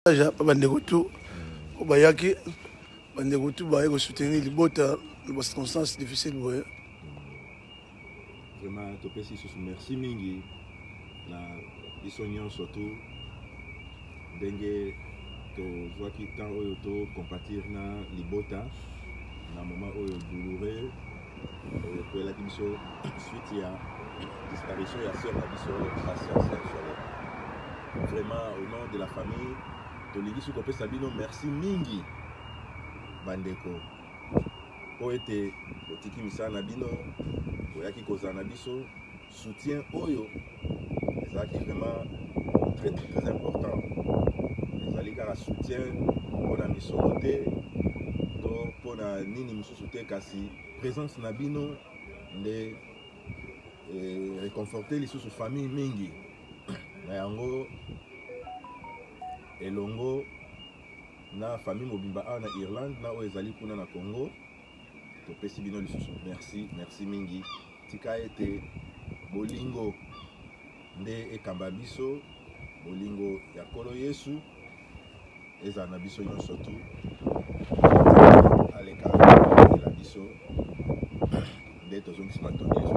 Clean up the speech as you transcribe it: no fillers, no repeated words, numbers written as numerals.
Ja bandeko tu oyo bayaki, bandeko tu baye kosoutenir libota na bacirconstance difficile boye. Vraiment topesi lisusu merci mingi na biso nyonso tu ndenge tozwaki temps oyo tocompatir na libota na moment oyo douloureux oyo ekwelaki biso suite ya disparition ya sœur na biso Gracia Saint-Soleil. Vraiment au nom de la famille tolingi soki kopesa bino merci mingi bandeko mpo ete botiki misala na bino boyaki kozala na biso. Soutien oyo ezalaki vraiment très très important. Ezali kaka soutien mpona misolo te to mpona nini mosusu te, kasi présence na bino nde réconforter lisusu famille mingi. Na yango elongo na famille mobimba awa na Irlande na oyo ezali kuna na Congo, topesi bino lisusu merci, merci mingi. Tika ete bolingo nde ekamba biso, bolingo ya Nkolo Yesu ezala na biso nyonso tu, aleka la biso nde tozongisi matondi.